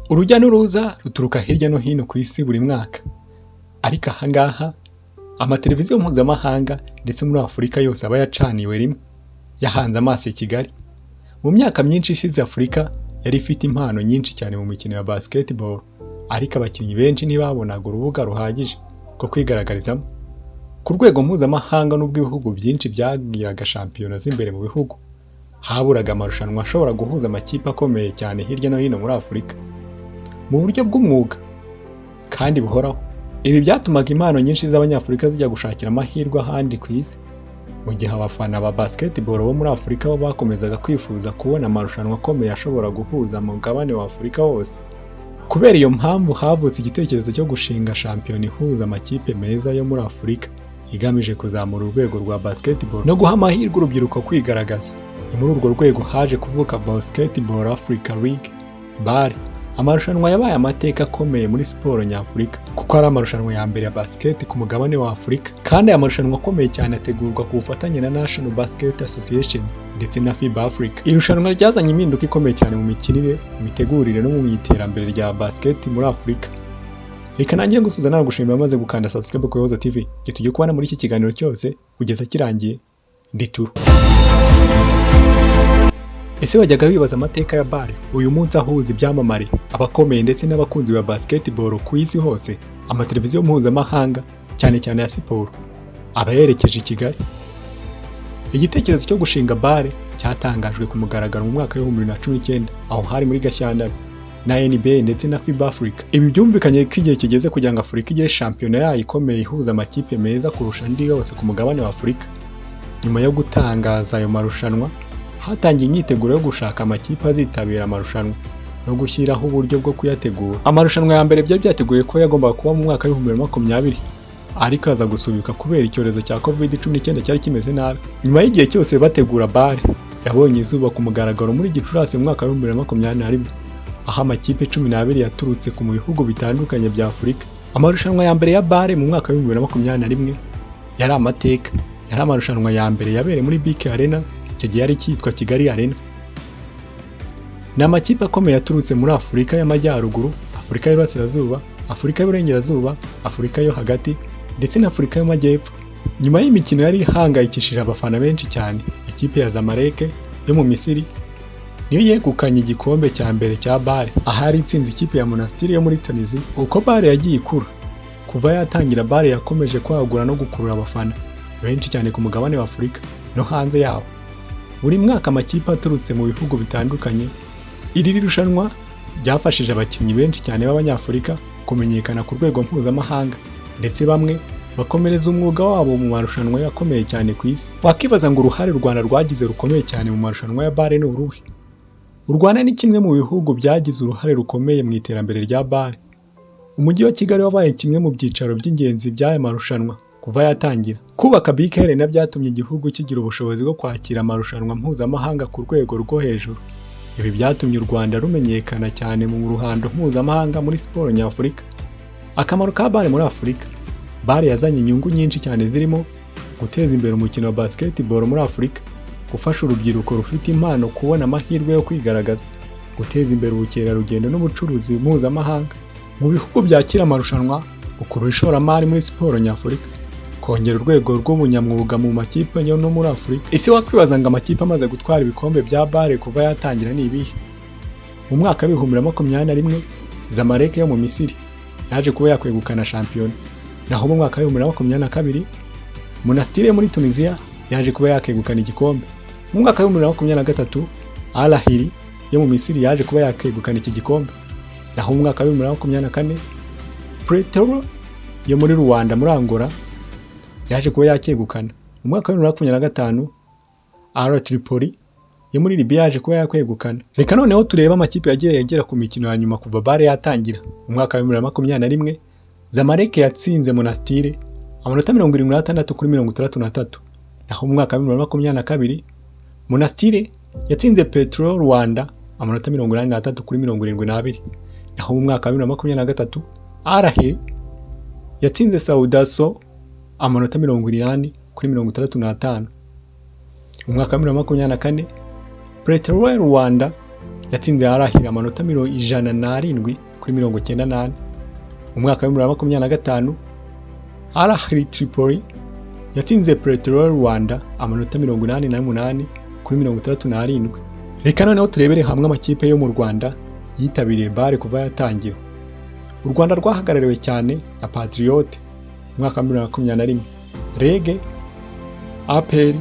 Urujya n'uruza ruturuka hirya no hino ku isi buri mwaka, ariko ahangaha amateleviziyo mpuzamahanga ndetse muri Afurika yose aba yacaniwe rimwe, yahanze amaso i Kigali. Mu myaka myinshi ishize, Afurika yari ifite impano nyinshi cyane mu mikino ya basketball, ariko abakinnyi benshi ntibabonaga urubuga ruhagije rwo kwigaragarizamo ku rwego mpuzamahanga. Nubwo ibihugu byinshi byagiraga shampiyona z'imbere mu bihugu, haburaga amarushanwa ashobora guhuza amakipe akomeye cyane hirya no hino muri Afurika mu buryo bw'umwuga kandi buhoraho. Ibi byatumaga impano nyinshi z'Abanyafurika zijya gushakira amahirwe ahandi ku isi, mu gihe abafana ba basketball bo muri Afurika bo bakomezaga kwifuza kubona amarushanwa akomeye ashobora guhuza umugabane wa Afurika wose. Kubera iyo mpamvu, havutse igitekerezo cyo gushinga shampiyona ihuza amakipe meza yo muri Afurika, igamije kuzamura urwego rwa basketball no guha amahirwe urubyiruko kwigaragaza. Ni muri urwo rwego haje kuvuka Basketball Africa League, BAL, amarushanwa yabaye amateka akomeye muri siporo nyafurika, kuko ari amarushanwa ya mbere ya basket ku mugabane wa Afurika. Kandi aya marushanwa akomeye cyane ategurwa ku bufatanye na National Basket Association ndetse na FIBA Africa. Irushanwa ryazanye impinduka ikomeye cyane mu mikinire, mu mitegurire no mu iterambere rya basket muri Afurika. Reka nanjye ngusuza nagushimira amaze gukanda subscribe ku Ihozo TV. Igihe tugiye kubana muri iki kiganiro cyose kugeza kirangiye, ndituru. Ese wajyaga wibaza amateka ya BAL, uyu munsi ahuza ibyamamare, abakomeye ndetse n'abakunzi ba basketball ku isi hose? Amateleviziyo mpuzamahanga, cyane cyane ya siporo, aba yerekeje i Kigali. Igitekerezo cyo gushinga BAL cyatangajwe ku mugaragaro mu mwaka wa 2019, aho hari muri Gashyantare, na NBA ndetse na FIBA Africa. Ibi byumvikanye ko igihe kigeze kugira ngo Afurika igire shampiyona yayo ikomeye ihuza amakipe meza kurusha andi yose ku mugabane wa Afurika. Nyuma yo gutangaza ayo marushanwa, hatangiye imyiteguro yo gushaka amakipe azitabira amarushanwa no gushyiraho uburyo bwo kuyategura. Amarushanwa ya mbere byari byateguye ko yagombaga kuba mu mwaka wa 2020, ariko aza gusubikwa kubera icyorezo cya COVID-19 cyari kimeze nabi. Nyuma y'igihe cyose bategura, BAL yabonye izuba ku mugaragaro muri Gicurasi mu mwaka wa 2021, aho amakipe 12 yaturutse ku bihugu bitandukanye bya Afurika. Amarushanwa ya mbere ya BAL mu mwaka wa 2021 yari amateka. Yari amarushanwa ya mbere yabereye muri BK Arena, icyo gihe yari cyitwa Kigali Arena. Ni amakipe akomeye yaturutse muri Afurika y'Amajyaruguru, Afurika y'Iburasirazuba, Afurika y'Uburengerazuba, Afurika yo hagati ndetse na Afurika y'Amajyepfo. Nyuma y'imikino yari ihangayikishije abafana benshi cyane, ikipe ya Zamalek yo mu Misiri niyo yegukanye igikombe cya mbere cya BAL, ahari itsinze ikipe ya Monastir yo muri Tunisie. Uko BAL yagiye ikura kuva yatangira, BAL yakomeje kwagura no gukurura abafana benshi cyane ku mugabane wa Afurika no hanze yawo. Buri mwaka amakipe aturutse mu bihugu bitandukanye. Iri rushanwa ryafashije abakinnyi benshi cyane b'Abanyafurika kumenyekana ku rwego mpuzamahanga, ndetse bamwe bakomereza umwuga wabo mu marushanwa akomeye cyane ku isi. Wakibaza ngo uruhare u Rwanda rwagize rukomeye cyane mu marushanwa ya BAL ni uruhe? U Rwanda ni kimwe mu bihugu byagize uruhare rukomeye mu iterambere rya BAL. Umujyi wa Kigali wabaye kimwe mu byicaro by'ingenzi by'aya marushanwa kuva yatangira. Kubaka BK Arena byatumye igihugu kigira ubushobozi bwo kwakira amarushanwa mpuzamahanga ku rwego rwo hejuru. Ibi byatumye u Rwanda rumenyekana cyane mu ruhando mpuzamahanga muri siporo nyafurika. Akamaro ka BAL muri Afurika: BAL yazanye inyungu nyinshi cyane, zirimo guteza imbere umukino wa basketball muri Afurika, gufasha urubyiruko rufite impano kubona amahirwe yo kwigaragaza, guteza imbere ubukerarugendo n'ubucuruzi mpuzamahanga mu bihugu byakira amarushanwa, gukurura ishoramari muri siporo nyafurika, kongera urwego rw'ubunyamwuga mu makipe yo no muri Afurika. Ese wakwibaza ngo amakipe amaze gutwara ibikombe bya BAL kuva yatangira ni ibihe? Mu mwaka wa 2021, Zamalek yo mu Misiri yaje kuba yakwegukana shampiyona, naho mu mwaka wa 2022, Monastir yo muri Tunisia yaje kuba yakegukana igikombe. Mu mwaka wa 2023, Al Ahly yo mu Misiri yaje kuba yakegukana iki gikombe, naho mu mwaka wa 2024, Petro yo muri Rwanda, muri Angola, yaje kuba yacyegukana. Mu mwaka wa 2025, Al Tripoli yo muri Libya yaje kuba yakwegukana. Reka noneho turebe amakipe yagiye yagera ku mikino ya nyuma kuva BAL yatangira. Mu mwaka wa 2021, Zamalek yatsinze Monastir amanota 76-63, naho mu mwaka wa 2022, Monastir yatsinze Petro Rwanda amanota 83-72, naho mu mwaka wa 2023, Al Ahly yatsinze Saudaso amanota 80-65. Mu mwaka wa 2024, Petro Rwanda Yatsinze Al Ahly amanota 107-94. Mu mwaka wa 2025, Al Ahly Tripoli yatsinze Petro Luanda amanota 88-67. Reka noneho turebere hamwe amakipe yo mu Rwanda yitabiriye BAL kuva yatangira. U Rwanda rwahagarariwe cyane na Patriots mu mwaka wa 2021, REG, APR.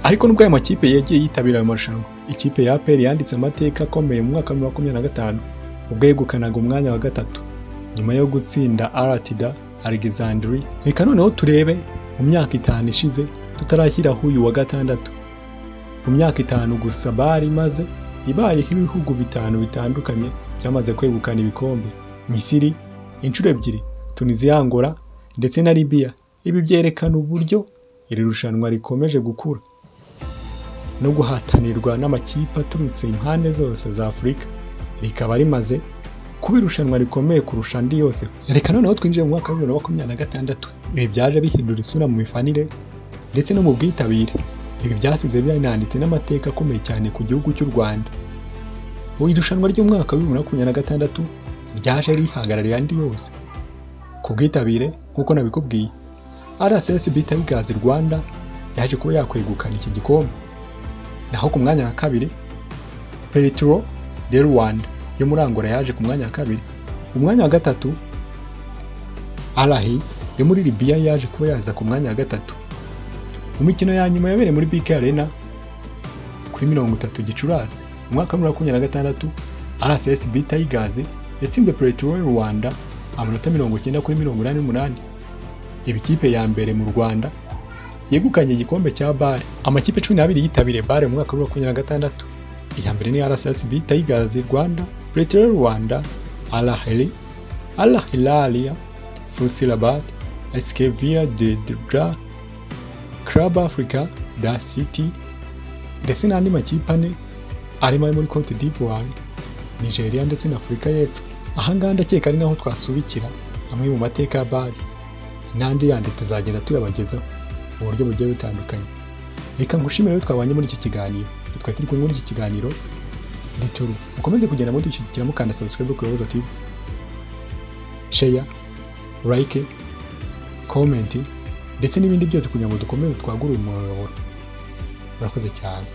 Ariko nubwo aya makipe yagiye yitabira ayo marushanwa, ikipe ya APR yanditse amateka akomeye mu mwaka wa 2025 ubwo yegukanaga umwanya wa gatatu nyuma yo gutsinda Al Ittihad Alexandrie. Reka noneho turebe mu myaka 5 ishize, tutarashyiraho uyu wa gatandatu. Mu myaka 5 gusa BAL imaze ibayeho, ibihugu bitanu bitandukanye byamaze kwegukana ibikombe: Misiri inshuro ebyiri, Tunisia, Angola ndetse na Libya. Ibi byerekana uburyo iri rushanwa rikomeje gukura no guhatanirwa n'amakipe aturutse impande zose za Afurika, rikaba rimaze kuba irushanwa rikomeye kurusha andi yose. Reka noneho twinjire mu mwaka wa 2026. Ibi byaje bihindura isura mu mifanire ndetse no mu bwitabire. Ibi byasize binanditse n'amateka akomeye cyane ku gihugu cy'u Rwanda. Mu irushanwa ry'umwaka wa 2026 ryaje rihagarariye andi yose ku bwitabire. Nk'uko nabikubwiye, RSSB Tigers Rwanda yaje kuba yakwegukana iki gikombe, naho ku mwanya wa kabiri Petro de Luanda yo muri Angola yaje ku mwanya wa kabiri. Umwanya wa gatatu, Al Ahly yo muri Libya yaje kuba yaza ku mwanya wa gatatu. Mu mikino ya nyuma yabereye muri BK Arena kuri 30 Gicurasi mu mwaka wa 2026, RSSB Tigers yatsinze Petro Luanda amanota 90-88, iba ikipe ya mbere mu Rwanda yegukanye igikombe cya BAL. Amakipe 12 yitabiriye BAL mu mwaka wa 2026. Iya mbere ni RSSB Tigers Rwanda, Petro Luanda, Al Ahly, Al Hilal, FUS Rabat, SC Villa de Dra, Club Africain, Dar City ndetse n'andi makipe ane arimo ayo muri Cote d'Ivoire, Nigeria ndetse na Afurika y'Epfo. Ahangaha ndakeka ari naho twasubikira amwe mu mateka ya BAL, n'andi yandi tuzagenda tuyabagezaho mu buryo bugiye butandukanye. Reka ngushimire rero twabanye muri iki kiganiro. Twari turi kumwe muri iki kiganiro Dituru. Mukomeze kugenda mudushyigikira mukanda subscribe kuri Roza TV, share, like, comment ndetse n'ibindi byose kugira ngo dukomeze twagure uyu muyoboro. Murakoze cyane.